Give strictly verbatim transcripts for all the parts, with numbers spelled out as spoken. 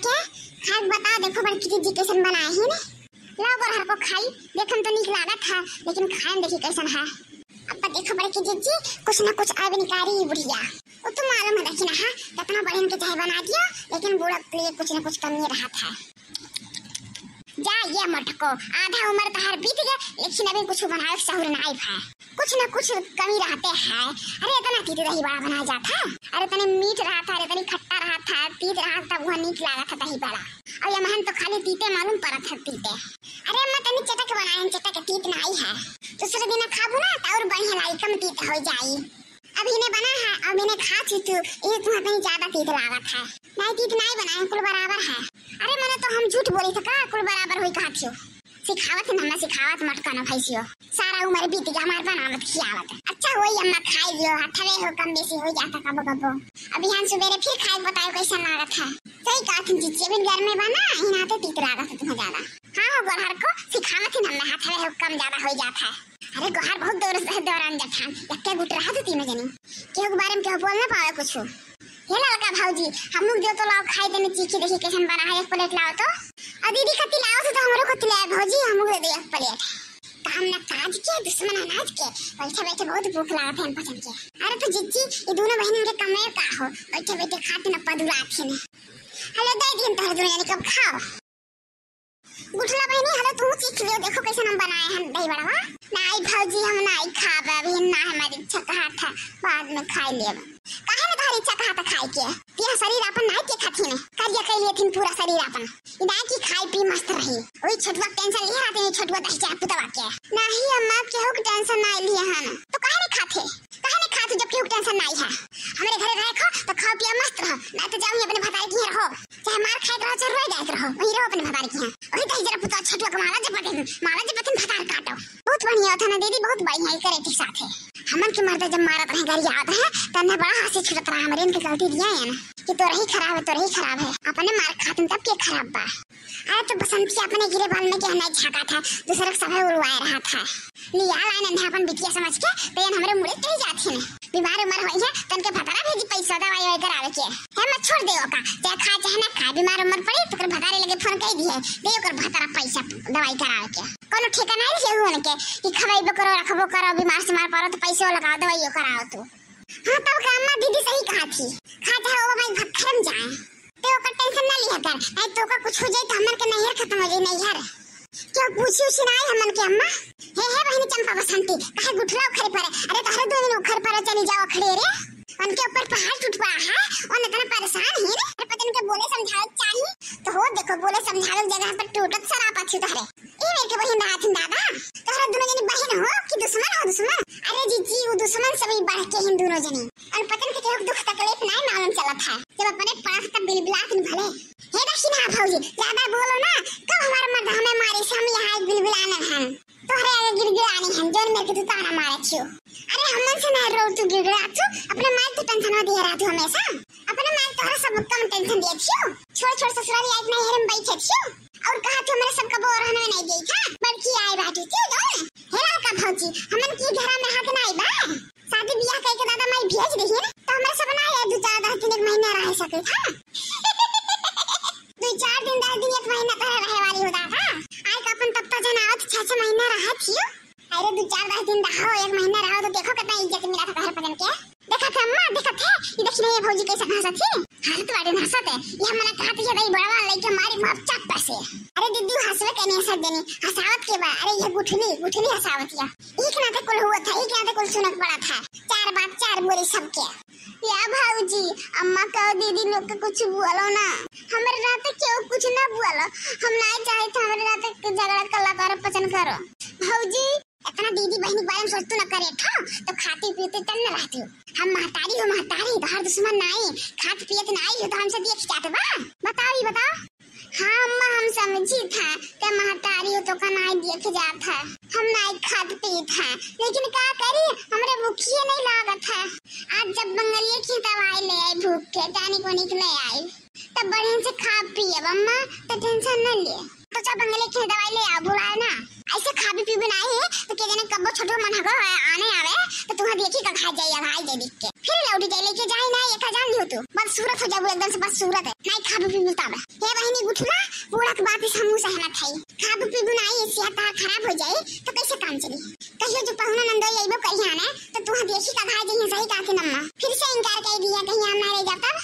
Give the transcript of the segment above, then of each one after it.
के खाए के बताओ, देखो बड़की जिज्जी कैसन बनाए है ने। लाओ गोरहर को खाई, देखम तो नीक लागत है, लेकिन खाए में देखी कैसन है। अब देखो बड़की जिज्जी, कुछ ना कुछ आवे निकारी बुढ़िया। वो तो मालूम है, देखी ना, हाँ, कितना बढ़िया के चाय बना दियो, लेकिन बूढ़ा के लिए कुछ ना कुछ कमी रहत है। जा ये मटको, आधा उम्र तहार बीत गया, लेकिन अभी कुछ बनावे के सहूर नाई है। कुछ ना कुछ कमी रहते है। अरे इतना तीत दही बड़ा बनाया जाता है, अरे इतने मीठ रहता है, अरे इतनी खट्टा रहता है, तीत रहता है, तब वह नीक लागत है दही बड़ा। और ये महन तो खाली तीते मालूम पड़त है, तीते। अरे अम्मा तनी चटक बनाए, चटक तीत नाई है, दूसरे दिन खाबू ना तो और बढ़िया लाई, कम तीत हो जाई। अभी ने बना है, अभी ने खा थी तू, ये तुम्हें इतनी ज्यादा तीत लागत है। नहीं तीत नहीं बनाए, कुल बराबर है। अरे मने तो हम झूठ बोली था का, कुल बराबर हुई कहा थियो। सिखावत है ना, सिखावत मटका ना भैंसियो। सारा उम्र बीत गया हमार बनावत खियावत। अच्छा होई अम्मा खाई लियो, हथवे हो कम बेसी हो जाता कबो कबो। अभी हम सुबेरे फिर खाए बताओ कैसन लागत है। सही कहा तुम जीजी, अभी घर में बना, इनाते तीत लागत है तुम्हें ज्यादा। हाँ हो गोरहर को सिखावत है ना, हथवे हो कम ज्यादा हो जाता है। अरे गोरहर बहुत दौर से दौरान जठान, यक्के गुट रहा तो तीनों जनी। केहू के बारे में केहू बोल ना पावे कुछ। हे ललका भौजी, हम लोग जो तो लाओ खाई देने चीखी देखी कैसन बना है, एक प्लेट लाओ तो। और दीदी कति लाओ तो, तो हमरो कति लाओ भौजी, हम लोग दे दे एक प्लेट। काम ना काज के, दुश्मन अनाज के, बैठे बैठे बहुत भूख लागत है हम पचन के। अरे तो जिज्जी, ये दोनों बहन के कमरे का हो, बैठे बैठे खाते न पदुरात है ने। हेलो दे दिन तोहरे दोनों जने कब खाओ। गुठला बहनी, हेलो, तू चीख लियो, देखो कैसे हम बनाए हैं दही बड़वा। नाई भौजी, हम नाई खाब, अभी ना हमारी इच्छा कहा था, बाद में खाई लेब। काहे ना तोहरी इच्छा कहा था खाए के? तिया शरीर अपन नाई के खाथिन, करिया कई लेथिन पूरा शरीर अपन। ई नाई की खाई पी मस्त रही। वही छोटुआ के टेंशन लिए रहते हैं, छोटुआ दही चाहे पुतवा के। नहीं अम्मा, केहू के टेंशन नाई लिए हन। तो काहे नहीं खाते? काहे नहीं खाते जब केहू के टेंशन नाई है? हमरे घरे रहे खो तो खाओ पिया मस्त रहो, ना तो जाओ ही अपने भतारी की रहो। चाहे मार खाए के रहो, चाहे रोए जाए के रहो, वही रहो अपने भतारी के यहाँ। वही दही जरा पुतवा छोटुआ के माला जपत है, माला जपत है भतार काटो। बहुत बढ़िया होता ना दीदी, बहुत बढ़िया, ये करे ठीक साथ है। हमन के मर्द जब मारत रहे, गरियावत रहे, तन्ने बड़ा हंसी छुटत रहा, हमरे इनके गलती दिया है ना कि तोर ही खराब है, तोर ही खराब है, अपने मार खातन तब के खराब बा। अरे तो बसंती अपने गिरे बाल में के नहीं झाका था, दूसरे के सभे उड़वाए रहा था। लिया लाइन अंधे अपन बिटिया समझ के, तो ये हमरे मुड़े कही जात है ना। बीमार उमर होई है, तन के भतारा भेजी पैसा दवाई वाई करावे के। हे मत छोड़ दे ओका, चाहे खाए चाहे ना खाए, बीमार उमर पड़ी तो ओकर भतारे लगे फोन कर दिए, दे ओकर भतारा पैसा दवाई करावे के। कोनो ठेका नहीं रखे हुए उनके कि खवाइबो करो, रखबो करो, बीमार से मार पड़ो तो पैसे लगाओ, दवाइयो कराओ तू। हाँ तब का अम्मा दीदी सही कहा थी, खा चाहे वो भाई भक्खरम जाए, ते ओकर टेंशन ना लिया कर, नहीं तो ओकर कुछ हो जाए तो हमन के नैहर खत्म हो जाए, नैहर। क्यों पूछी उछी ना आई हमन के अम्मा? हे, हे बहिनी चंपा बसंती, काहे गुठला उखरे पड़े? अरे तोहरे दो दिन उखरे पड़े, चली जाओ अखड़े रे। उनके ऊपर पहाड़ टूट पड़ा है, उन इतना परेशान है रे। अरे पता उनके बोले समझावे चाहिए, तो हो देखो बोले समझावे जगह पर टूटत सरापा थी तोहरे। ए मेरे के बहिन रहा थी दादा, तोहरे दोनों जनी बहिन हो कि दुश्मन हो दुश्मन? अरे जीजी, वो दुश्मन से भी बढ़ के हैं दोनों जनी। और पता उनके केहू के दुख तकलीफ नहीं मालूम चलत है, जब अपने पड़त तब बिलबिलात न भले। हे दक्षिणा भौजी, ज्यादा बोलो ना, कब हमारे मर्द हमें मारे से हम यहाँ एक बिलबिलाने हैं। तोहरे आगे गिड़गिड़ानी है, जोन मेरे के तू ताना मारे छियो। अरे हमन से ना रो तू गिड़गिड़ा तू, अपने माई तो टेंशन में दिए रहा तू हमेशा। अपने माई तोहरा सब कम टेंशन दिए छियो। छोड़ छोड़ ससुराल आइक नहीं हरम बैठे छियो। और कहा तू हमारे सब कबो रहने में नहीं गई था। बड़की आई बाटी छियो जोन। हे लड़का भौजी, हमन की घरा में हक नहीं बा। शादी बियाह कई के दादा माई भेज दही ना, तो हमारे सब ना ये दो चार दस दिन एक महीना रह सके था। दो चार दिन, दस दिन, एक महीना तो रहे वाली हो दादा। आइक अपन तब तो जनावत छह छह महीना रहा छियो। अरे दो चार दस दिन रहो, एक महीना रहो तो देखो कितना इज्जत मिला था तोहरे पतन के। देखा थे अम्मा, देखा थे, ये देखी नहीं ये भौजी कैसे हंसत थी। हंसत बाटे हंसत है, ये हमने कहा था ये दही बड़वा लइके मारी मार चप्पा से। अरे दीदी हंसवे के नहीं हंसत देनी, हंसावत के बा। अरे ये गुठली, गुठली हंसावत या। एक नाते कुल हुआ था, एक नाते कुल सुनक पड़ा था। चार बात चार बोली सबके। या भौजी, अम्मा कहो दीदी लोग के कुछ बोलो ना। हमरे रहते क्यों कुछ ना बोलो। हम नहीं चाहे थे हमरे रहते के झगड़ा करला करो, पसंद करो। भौजी, इतना दीदी बहनी के बारे में सोचतू ना करे था, तो खाती पीती तन न रहती हो। हम महतारी हो महतारी, तोहर दुश्मन नहीं, खात पियत नहीं हो तो हमसे देख जात बा। बताओ ही बताओ। हाँ अम्मा, हम समझी था, ते महतारी हो तो का नाई देख जात है, हम नाई खात पीत है, लेकिन का करी, हमरे भूखिए नहीं लागत है। आज जब बंगलिए की दवाई ले आई भूख के, जानी को निकले आई, तब बढ़िया से खा पिए अम्मा, तो टेंशन न ले। तो जा बंगले के दवाई ले आओ, बुलाए ना। ऐसे खाबी पीबी नाहीं तो के जने कब्बो छोटो मन हगो आने आवे तो तुहा देखी का खाई जाई, अघाई जाई देख के। फिर लौट जाई लेके जाई ना, ये का जान लियो तू। बदसूरत हो जाबू एकदम से, बदसूरत है। नाहीं खाबी पीबी तब। हे बहिनी गुठला, बूढ़ा के बात से हमहू सहमत है। खाबी पीबी नाहीं, सेहत तहार खराब हो जाई तो कैसे काम चली? कहियो जो पहुना नंदोई अइबो करिहैं ना तो तुहा देखी का अघाई जाई सही कहा के नम्मा। फिर से इनकार कर दिया, कहीं हम ना रह जाब तब।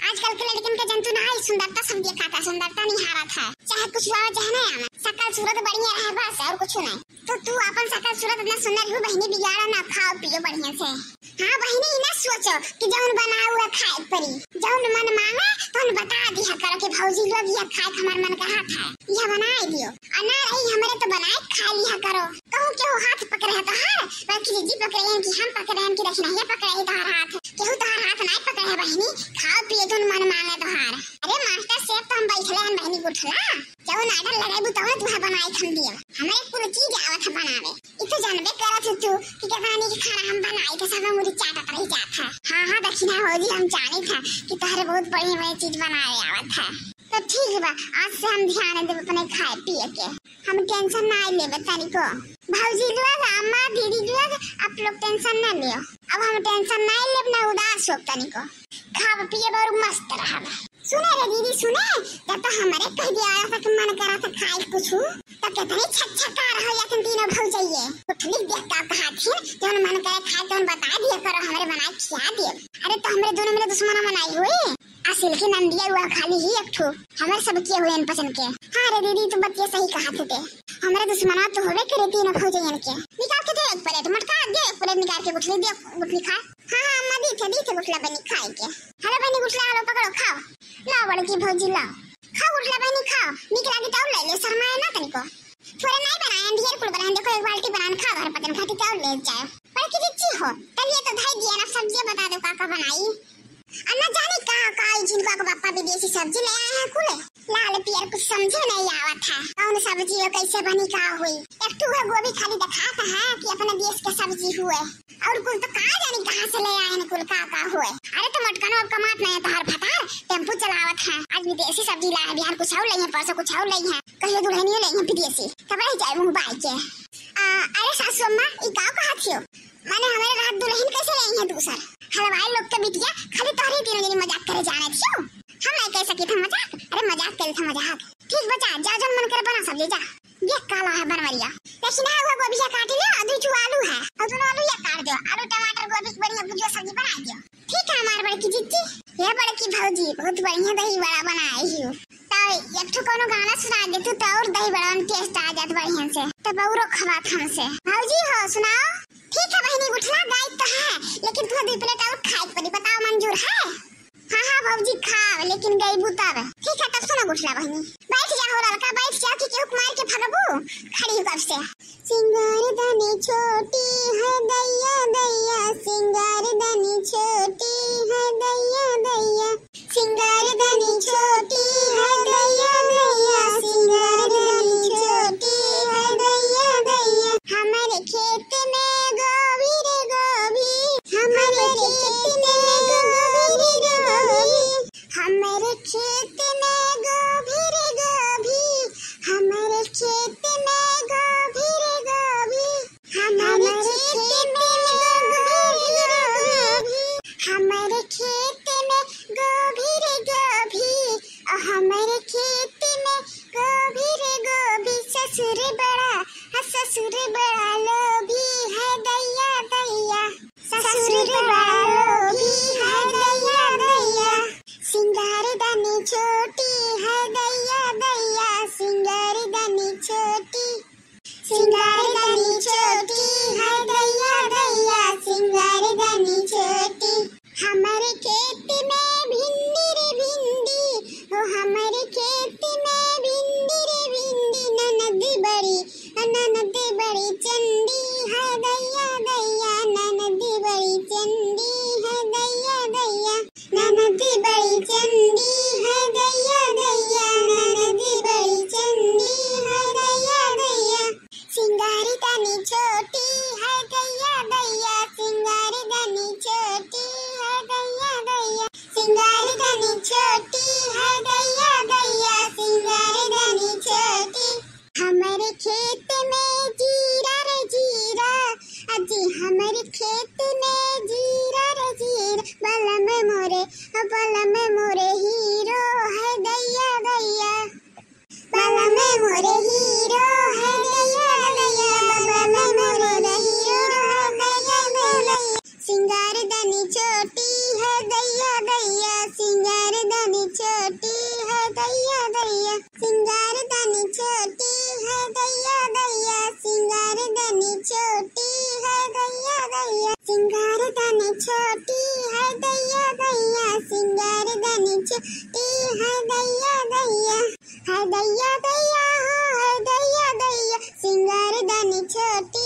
आजकल के लड़कन के जंतु ना है, सुंदरता सब देखात है, सुंदरता निहारत है, चाहे कुछ आवे चाहे ना आवे, शकल सूरत बढ़िया रहे बस, और कुछ नहीं। तो तू अपन शकल सूरत इतना सुंदर हो बहिनी, बिगाड़ो ना, खाओ पियो बढ़िया से। हाँ बहिनी, ई ना सोचो कि जौन बनाओ है खाए परी, जौन मन मांगे तौन बता दिया करो कि भौजी लोग यह खाए के हमार मन कहत है, यह बनाए दियो, और ना रही हमरे तो बनाए खा लिया करो। कहूँ केहू हाथ पकड़े है तोहार, बल्कि जीजी पकड़े हैं कि हम पकड़े हैं कि दक्षिणहिया पकड़े है तोहार हाथ। केहू तोहार हाथ नाहीं पकड़े है बहिनी, खाओ पिए जौन मन मांगे तोहार। अरे मास्टर शेफ तो हम बैठले हन बहिनी गुठला, जौन आर्डर लगाइबू तौन तुहा बनाई हम दियब। हमरे कुल चीज आवत है बनावे। ई तो जानबे करत है तू कि केतना नीक खाना हम बनाई तो सब मुड़ी चाटत रह जात है। हाँ हाँ दक्षिणा भौजी, हम जानित है कि तोहरे बहुत बढ़िया बढ़िया चीज बनावे आवत है। तो ठीक बा, आज से हम ध्यान देब अपने खाए पिए के, हम टेंशन ना लेबे तनिको। भौजी लोग, अम्मा, दीदी लोग, आप लोग टेंशन ना लियो। अब हम टेंशन ना लेब, ना उदास होब तनिको। खाब पियब और मस्त रहब। सुने रे दीदी, सुने, जब तो हमरे कह दिया था कि मन करा था खाए कुछ, तो कितनी छकछका रहो या तुम तीनों भौजइये। उठली देख का कहा थी, जौन मन करे खाए, तौन बता दिया करो, हमरे बनाए खिया दियो। अरे तो हमरे दोनों में दुश्मना मनाई हुई। असिल की नंदिया हुआ खाली ही एक ठो, हमर सब किए हुए अनपसंद के। हाँ रे दीदी, तू बतिया सही कहा थे ते। हमरे दुश्मना तो होबे करे तीनों भौजइयन के। निकाल के दे एक प्लेट, मटका दे एक प्लेट निकाल के, गुठली दे, गुठली खा। हाँ हाँ अम्मा, दी थे, दी थे गुठला बनी खाए के। हेलो बनी गुठला, हेलो पकड़ो, खाओ। लाओ बड़की भौजी लाओ, खाओ गुठला बनी खाओ। निक लागी तो ले ले, शर्माए ना तनिको। थोड़े नहीं बनाए, ढेर कुल बनाए, देखो एक बाल्टी बनान खाओ, घर पतन खाती तो ले जाओ। बड़की जिज्जी हो, तलिए तो धई दिया ना, सब्जियां बता दो का का बनाई। अन्ना जानी का, का ई झिनका के बापा विदेशी सब्जी ले आए हैं कुल। लाल पियर कुछ समझे नहीं आवत है। कौन सब्जी हो, कैसे बनी, का हुई? एक ठो है गोभी खाली दिखात है कि अपने देश के सब्जी हुए। और कुल तो का जानी कहाँ से ले आए हैं कुल, का, का हुए। अरे तो मटकनो अब कमात नहीं है, तोहार भतार टेम्पू चलावत है। आज विदेशी सब्जी लाए हैं, बिहान कुछ और लइहैं, परसों कुछ और लइहैं, कहियो दुल्हनियो लइहैं विदेशी, तब रह जाए मुँह बाई के। आ, अरे सासू अम्मा, ई का कहत हियो? माने हमरे रात दुल्हन कैसे ले आई है दूसर? हलवाई लोग के बिटिया, खाली तोहरे तीनों जनी मजाक करे जाने छियो। हम नहीं कह सकी था मजाक। अरे मजाक करे था मजाक। ठीक बचा, जा जौन मन करे बना सब्जी जा। ये काला है बनवरिया। लेकिन है वो गोभिया काट लियो, और दो चू आलू है। और दोनों आलू ये काट दियो। आलू टमाटर गोभी की बढ़िया भुजिया सब्जी बना दियो। ठीक है हमार बड़की जिज्जी। ये बड़की भौजी बहुत बढ़िया दही बड़ा बनाई हो। तो एक ठो कोनो गाना सुना दे तू तो और दही बड़ा में टेस्ट आ जात बढ़िया से। तब औरो खवात हमसे। भौजी हो सुनाओ। ठीक है बहिनी, गुठला गायब तो है, लेकिन तुम्हें दो प्लेट और खाए के पड़ी, बताओ मंजूर है? हाँ हाँ भौजी खाब, लेकिन गईबू तब। ठीक है तब सुनो गुठला बहिनी। बैठ जा हो ललका, बैठ जा कि केहू के मार के भगबू, खड़ी हो कब से। सिंगार दानी छोटी है दैया दैया, सिंगार दानी छोटी है दैया दैया। सिंगार दानी छोटी है दैया दैया, सिंगार दानी छोटी है दैया दैया। हमरे खेत में गोभी रे गोभी, हमरे खेत में गोभी रे गोभी, हमरे खेत में गोभी रे गोभी, हमरे खेत में गोभी रे गोभी। हमरे खेत में गोभी रे गोभी, हमरे खेत में गोभी रे गोभी, हमरे खेत में गोभी रे गोभी। ससुर बड़ा, हाँ, ससुर बड़ा लोभी है दैया दैया, ससुर बड़ा लोभी है दैया दैया। सिंगार दानी छोटी है दैया दैया, सिंगार दानी छोटी। सिंगार दानी छोटी है दैया दैया, सिंगार दानी छोटी। हमरे खेत में भिंडी रे भिंडी, ओ हमरे खेत में भिंडी रे भिंडी। ननद बड़ी, ननद बड़ी चंडी है दैया दैया, ननद बड़ी चंडी है दैया दैया। ननद बड़ी चंडी है दैया दैया, ननद बड़ी चंडी है दैया दैया। सिंगार दानी छोटी है दैया दैया, सिंगार दानी छोटी है दैया दैया। सिंगार दानी छोटी है दैया दैया, सिंगार दानी छोटी। कि है दैया दैया, है दैया दैया, हो है दैया दैया, सिंगार दानी छोटी।